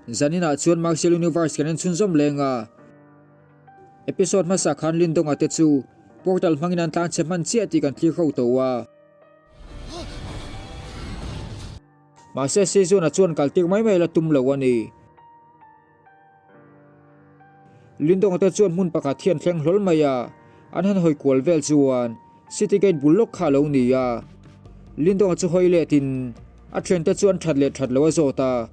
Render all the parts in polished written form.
Zaninah chuan Martial Universe kan en chhunzawm leng a. Episode hmasa khan Lindonga te chu portal hmangin an tlan chhe hman chiah tih kan thlir ho tawh a. Mahse Season-a chuan kal tir mai mai la tum lo a ni. Lindonga te chuan hmun pakhat hi an thleng hlawl mai a, an han hawi kual vel chuan City Gate bul lawk kha a lo ni a. Lindonga chu hawi letin a thiante chu an that leh that lo a zawt a.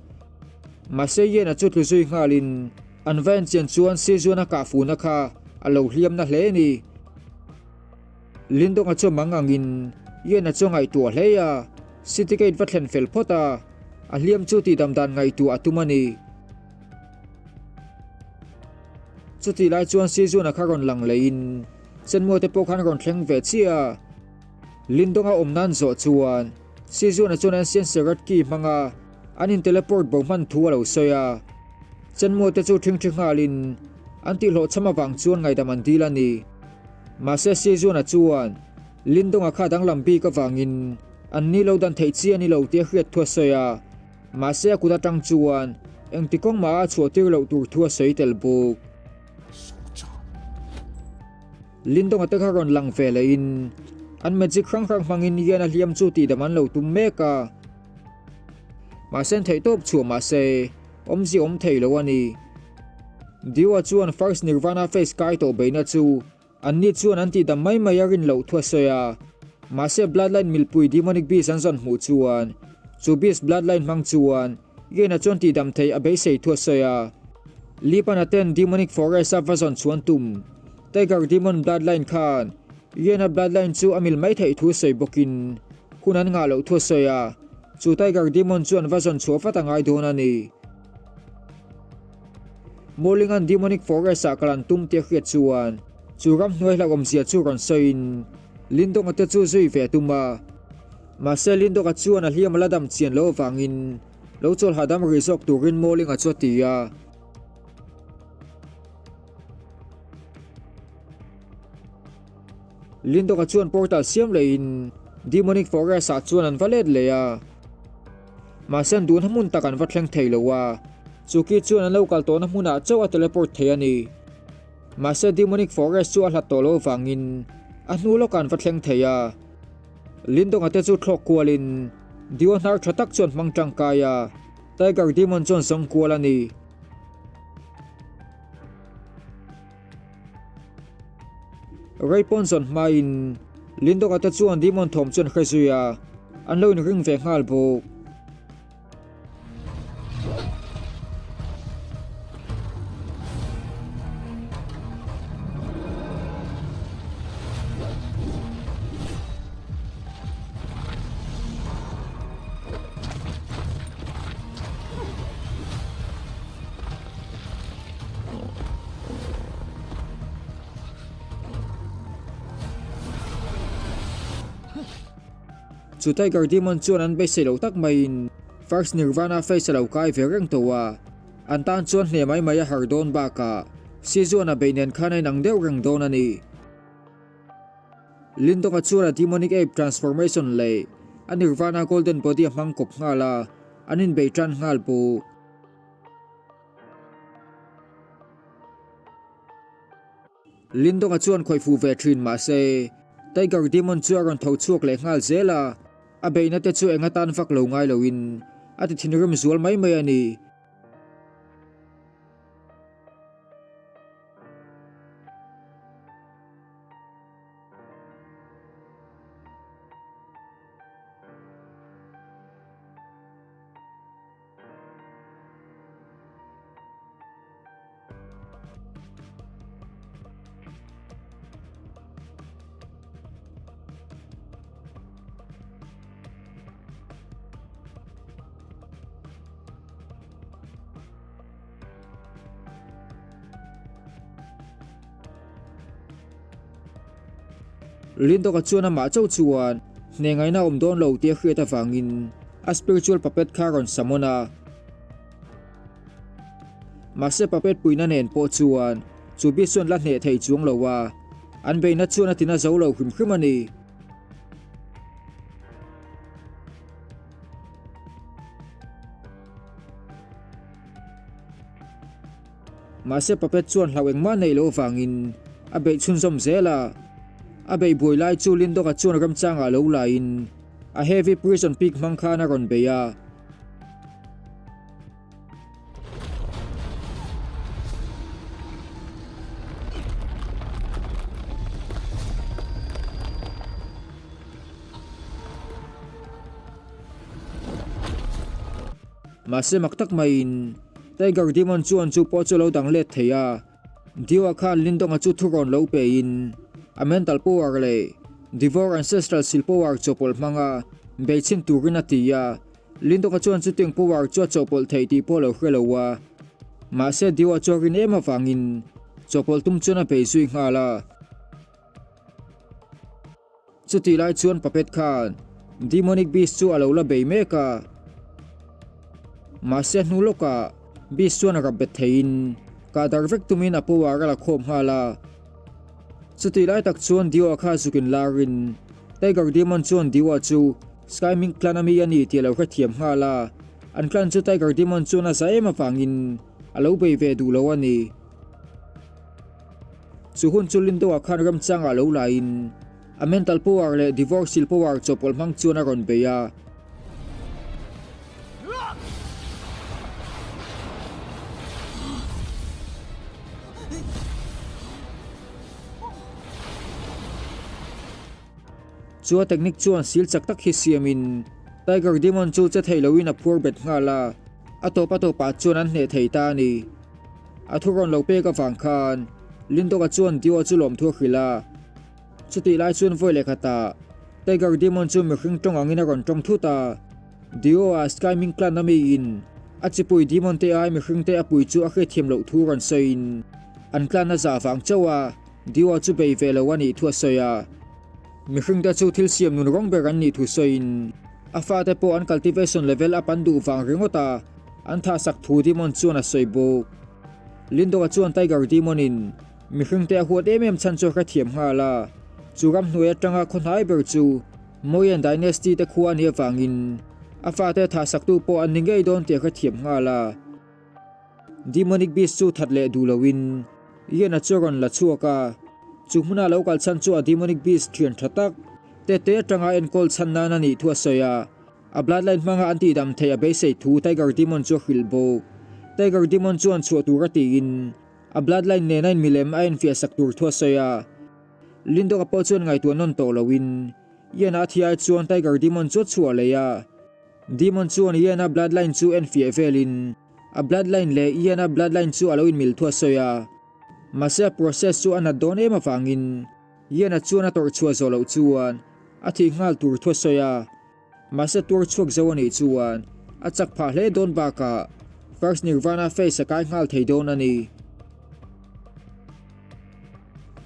Mahse Yena chu tlu zui nghalin an va en chian chuan Sizuan a kah fuhna kha a lo hliam na hle a ni. Lindonga chu mang angin Yena chu a ngaihtuah hle a, City Gate va thlen fel phawt a, a hliam chu tihdam dan ngaihtuah a tum a ni. Chutih lai chuan Sizuna kha rawn lang leiin Chenmuo te pawh khan rawn thleng ve chiah a. Lindonga awm nan zawh chuan Sizuna chuan Ancient Serat Key hmanga an in teleport bo hman thu a lo sawi a. Chenmuo te chu ṭhingṭhi nghalin an tihhlawhchham avang chuan ngaidam an dil a ni. Mahse Sizuna chuan Lindonga kha danglam bik avangin an ni lo dan theih chi a ni lo tih a hriat thu a sawi a. Mahse a kut atang chuan engti kawng mah a chhuah tir loh tur thu a sawi tel bawk. Lindonga te kha rawn lang ve lehin an magic hrang hrang hmangin Ian a hliam chu tihdam an lo tum mek a. Mahse an theihtawp chhuah mahse awmzia awm thei lo a ni. Diwa chuan First Nirvana face kai tawh beihna chu An ni chuan an tihdam mai mai a rin loh thu a sawi a, mahse Bloodline milpui Demonic Beast an zawn hmuh chuan chu Beast Bloodline hmang chuan Yena chuan tihdam theih a beisei thu a sawi a. Lipana ten Demonic Forest a va zawn chuan tum Tiger Demon Bloodline khan Yena Bloodline chu a mil mai theih thu sawi bawkin hun an ngah loh thu a sawi a, chu Tiger Demon chu an va zawn chhuah vat a ngai dawn a ni. Mawlinga'n Demonic Forest-ah kal an tum tih a hriat chuan chu ramhnuai hlauhawmzia chu rawn sawiin Lindonga te chu zui ve a tum a. Mahse Lindonga chuan a hliam a la dam chian loh avangin lo chawl hahdam rih zawk turin Mawlinga chu a ti a. Lindonga chuan portal siam lehin Demonic Forest-ah chuan an va let leh a. Mahse an duhna hmun tak an va thleng thei lo a, Chuki chuan an lo kal tawhna hmunah chauh a teleport thei a ni. Mahse Demonic Forest chu a hlat tawh loh avangin a hnu lawkah an va thleng thei a. Lindonga te chu thlawk kualin Dio hnar tha tak chuan hmang tangkai a, Tiger Demon chuan zawng kual a ni. Rei pawn zawn hmain Lindonga te chuan Demon thawm chu an hre zui a, an lo inring ve nghal bawk. Chu Tiger Demon chuan an beisei lo tak maiin First Nirvana face a lo kai ve reng tawh a, an tan chuan hle mai mai a har dawn bakah Sizuan a beih nen khan a inang deuh reng dawn a ni. Lindonga chuan a Demonic Ape Transformation leh a Nirvana Golden Body a hmang kawp nghal a, an inbei tan nghal bawk. Lindonga chuan khawih fuh ve thin mahse Tiger Demon chu a rawn tho chhuak leh nghal zel a, a beihna te chu eng atan vak lo ngai loin a ti thinrim zual mai mai a ni. Lindawka chuan amah chauh chuan hne ngaihna a awm dawn lo tih a hriat avangin a spiritual puppet kha a rawn summon a. Mahse puppet puihna nen pawh chuan chu beast chuan la hneh thei chuang lo a, an beihna chuan a tina zo lo hrim hrim a ni. Mahse Puppet chuan hlauh engmah neih loh avangin a beih chhunzawm zel a. A beih buai lai chu Lindong-a chuan ramchangah lo laiin a Heavy Prison Pig hmang khan a rawn bei a. Mahse mak tak maiin Tiger Demon chuan chu pawh chu a lo dang let thei a. Dio-a khan Lindong-a chu thurawn lo pein a mental power leh Devour Ancestral Seal power chawhpawlh hmanga beichhin turin a ti a. Lindong-a chuan chutiang power chu a chawhpawlh theih tih pawh a lo hre lo a. Mahse Dio-a chu a rin em avangin chawhpawlh tum chuan a bei zui nghal a. Chutih lai chuan Puppet khan Demonic Beast chu a lo la bei mek a. Mahse a hnu lawkah Beast chuan a rap bet theiin kah dar vek tumin a power a la khawm nghal a. Chutih lai tak chuan Dio-a kha zukin larin Tiger Demon chuan Dio-a chu Sky Mink clan ami a ni tih a lo hrethiam nghal a. An clan chu Tiger Demon chuan a za em avangin a lo bei ve duh lo a ni. Chu hun chu Lindo-a khan ramchangah lo laiin a mental power leh divorce sil power chawhpawlh hmang chuan a rawn bei a. Chu a technique chuan sil chak tak hi siamin Tiger Demon chu che thei loin a phuar bet nghal a, a tawp a tawpah chuan an hneh thei ta a ni. A thu rawn lo pek avang khan Lindawka chuan Dio chu lawmthu a hrilh a. Chutih lai chuan vawi leh khatah Tiger Demon chu mihring tawng angin a rawn tawng thut a. Dio-a Sky Ming Clan a miin a chipui Demon te ai mihring te a pui chu a hriatthiam loh thu rawn sawiin an clan a zah vang chauh a Dio chu bei ve lo a nih thu a sawi a. Mihring te chu thil siam nun rawng ber an nih thu sawiin a fate pawh an cultivation level up an duh vang ringawt a. An thah sak thu Demon chuan a sawi bawk. Lindawka chuan Tiger Demon in mihring te a huat em em chhan chu a hrethiam nghal a. Chu ramhnuai atanga khaw hnai ber chu Moyen Dynasty te khua a nih avangin a fate a thah sak tu pawh an ni ngei dawn tih a hrethiam nghal a. Demonic Beast chu that leh duh loin Ian-a chu a rawn la chhuak a. Chu hmuna lo kal chhan chu a Demonic Beast thian tha tak tete atanga enkawl chhan nan a nih thu a sawi a. A bloodline hmanga an tihdam theih a beisei thu Tiger Demon chu a hrilh bawk. Tiger Demon chuan chhuah tur a tiin a bloodline nena in milem a enfiah sak tur thu a sawi a. Lindog-a pawh chuan ngaihtuah nawn tawh loin Ian-a a thi ai chuan Tiger Demon chu a chhuah leh a. Demon chuan Ian-a bloodline chu enfiah velin a bloodline leh Ian-a bloodline chu a lo inmil thu a sawi a. Mahse a process chu a nat dawn em avangin Ian-a chuan a tawrh chhuah zawh loh chuan a thih nghal tur thu a sawi a. Mahse tuar chhuak zo a nih chuan a chak phah hle dawn bakah First Nirvana face a kai nghal thei dawn a ni.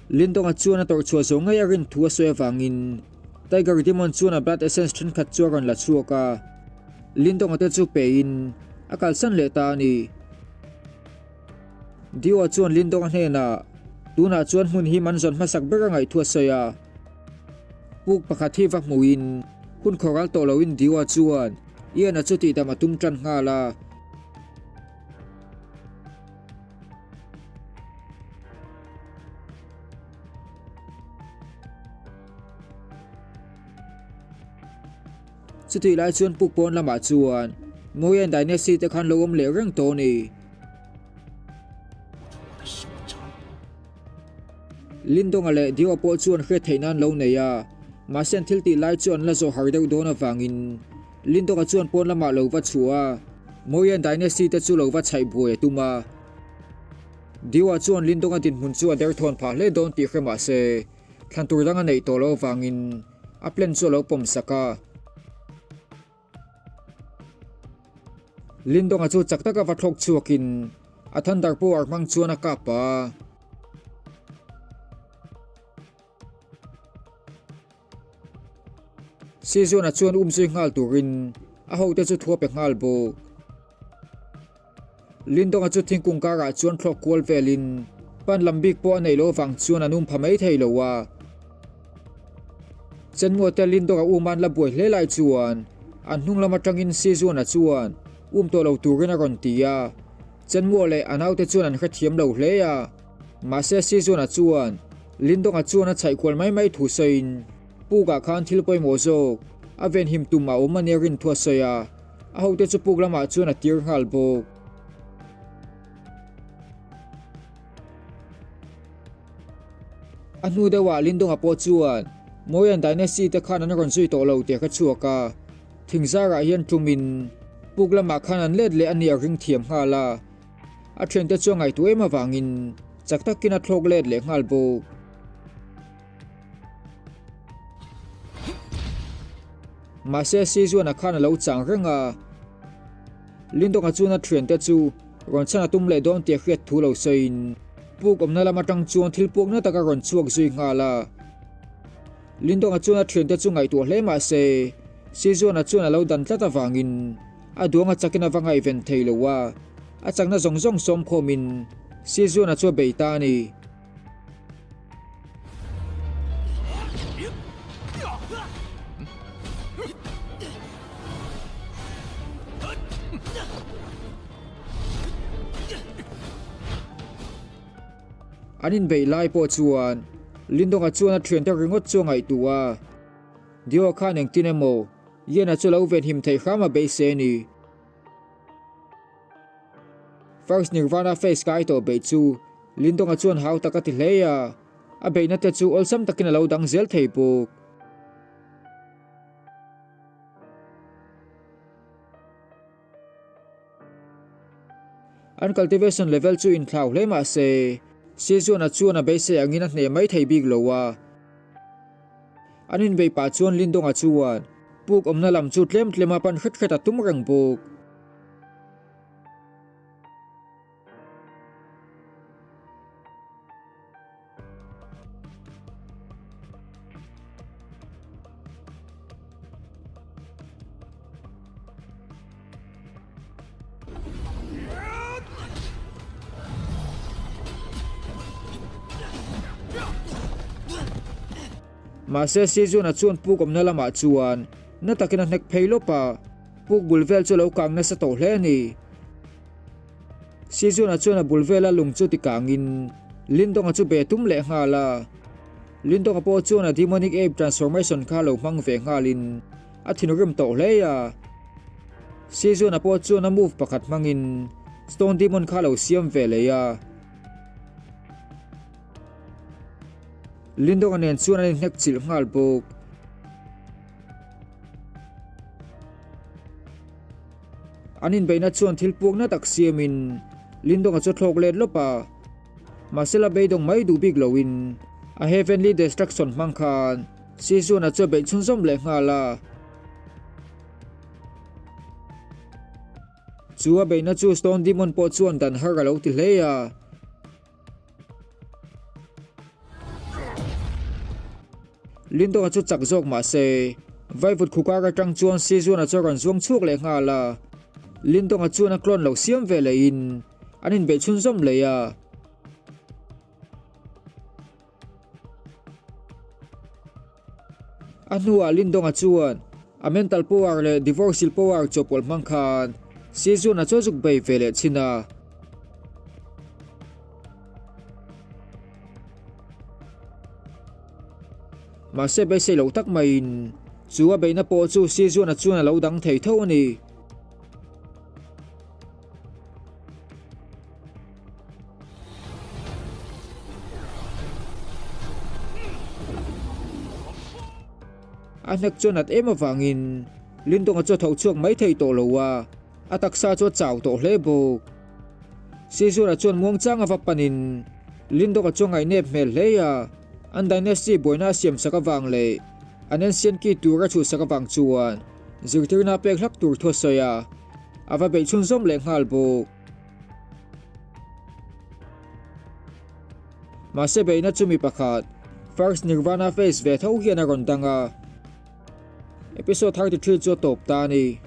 Lindong-a chuan a tawrh chhuah zo ngei a rin thu a sawi avangin Tiger Demon chuan a blood essence thenkhat chu a rawn la chhuak a, Lindong-a te chu pein a kalsan leh ta a ni. Dio-a chuan Lindong-a hnenah tunah chuan hmun hi man zawn hmasak ber a ngaih thu a sawi a. Puk pakhat hi va hmuhin hun khawral tawh loin Dio-a chuan Ian-a chu tihdam a tum tan nghal a. Chutih lai chuan puk pawn lamah chuan Moyen Dynasty te khan lo awm leh reng tawh a ni. Lindonga leh Dio pawh chuan hriat theih nan lo nei a, mahse an thil tih lai chu an la zawh har deuh dawn avangin Lindonga chuan pawn lamah lo va chhuah a, Moyen Dynasty te chu lo va chhaih buai a tum a. Dio-a chuan Lindonga dinhmun chu a derthawn phah hle dawn tih hre mahse thlan tur dang a neih tawh loh avangin a plan chu a lo pawm sak a. Lindonga chu chak taka va thlawk chhuakin a thunder power hmang chuan a kap a. Sizuna chuan um zui nghal turin a hote chu thu a pe nghal bawk. Lindonga chu thingkung karah chuan thlawk kual velin pan lam bik pawh a neih loh avang chuan an um pha mai thei lo a. Chenmuate Lindonga um an la buai hle lai chuan an hnung lam atangin Sizuana chuan um tawh lo turin a rawn ti a. Chenmuah leh a naute chuan an hrethiam lo hle a, mahse Sizuna chuan Lindonga chuan a chhaih kual mai mai thu sawiin pukah khan thil pawimawh zawk a venhim tum a awm a nia rin thu a sawi a, a hote chu puk lamah chuan a tir nghal bawk. A hnu deuhah Lindonga pawh chuan Mawian Dynasty te khan an rawn zui tawh lo tih a hre chhuak a, thingzarah hian tumin puk lamah khan an let leh a nih a ring thiam nghal a, a thiante chu a ngaihtuah em avangin chak takin a thlawk let leh nghal bawk. Mahse Sizuana khan a lo chang reng a, Lindonga chuan a thiante chu rawn chhan a tum leh dawn tih a hriat thu lo sawiin puk awmna lam atang chuan thil puak na tak a rawn chhuak zui nghal a. Lindonga chuan a thiante chu ngaihtuah hle mah se Sizuana chuan a lo dan tlat avangin a duang a chakin a va ngaihven thei lo a, a chakna zawng zawng sawm khawmin Sizuana chu a bei ta a ni. An inbeih lai pawh chuan Lindonga chuan a thiante ringawt chu a ngaihtuah a, Dio khan engtin emaw Yena chu lo venhim theih hram a beisei a ni. First Nirvana face kai tawh beih chu Lindonga chuan hau tak a ti hle a, a beihna te chu awlsam takin a lo dang zel thei bawk. An cultivation level chu inthlau hle mah se, Sizuana chuan a beisei angin a hneh mai thei bik lo a. An inbeih pah chuan Lindonga chuan puk awmna lam chu tlem tlem a pan hret hret a tum reng bawk. Mahse Sizuna chuan puk awmna lamah chuan na takin a hnek phei lawp a, puk bul vel chu a lo kang nasa tawh hle a ni. Sizuna chuan a bul vela lung chu ti kangin Lindonga chu be tum leh nghal a. Lindonga pawh chuan a Demonic Ape Transformation kha lo hmang ve nghalin a thinrim tawh hle a. Sizuna pawh chuan a move pakhat hmangin Stone Demon kha lo siam ve leh a. Lindonga nen chuan an inhnek chilh nghal bawk. An inbeihna chuan thil puakna tak siamin Lindonga chu a thlawk let lawp a. Mahse la beidawng mai duh bik loin a Heavenly Destruction hmang khan Sizuna chu a beih chhunzawm leh nghal a. Chu a beihna chu Stone Demon pawh chuan dan har a lo ti hle a. Lindonga chu chak zawk mah se, vaivut khukar atang chuan Sizuana chu a rawn zuang chhuak leh nghal a. Lindonga chuan a clone lo siam ve lehin an inbeih chhunzawm leh a. A hnuah Lindonga chuan a mental power leh divorce power chawhpawlh hmang khan Sizuana chu a zuk bei ve leh thin a. Mahse beisei loh tak maiin chu a beihna pawh chu Sizuana chuan a lo dang thei tho a ni. A hnek chu a nat em avangin Lindonga chu a tho chhuak mai thei tawh lo a, a taksa chu a chau tawh hle bawk. Sizura chuan muangchang a va panin Lindawka chu a ngaihnep hmel hle a, an dynasty buaina a siamsak avang leh an ancient key tur a chhuhsak avang chuan zirtirna a pek hlak tur thu a sawi a, a va beih chhunzawm leh nghal bawk. Mahse beihna chu mi pakhat, First Nirvana face ve tho hian a rawn dang a, episode 33 chu a tawp ta a ni.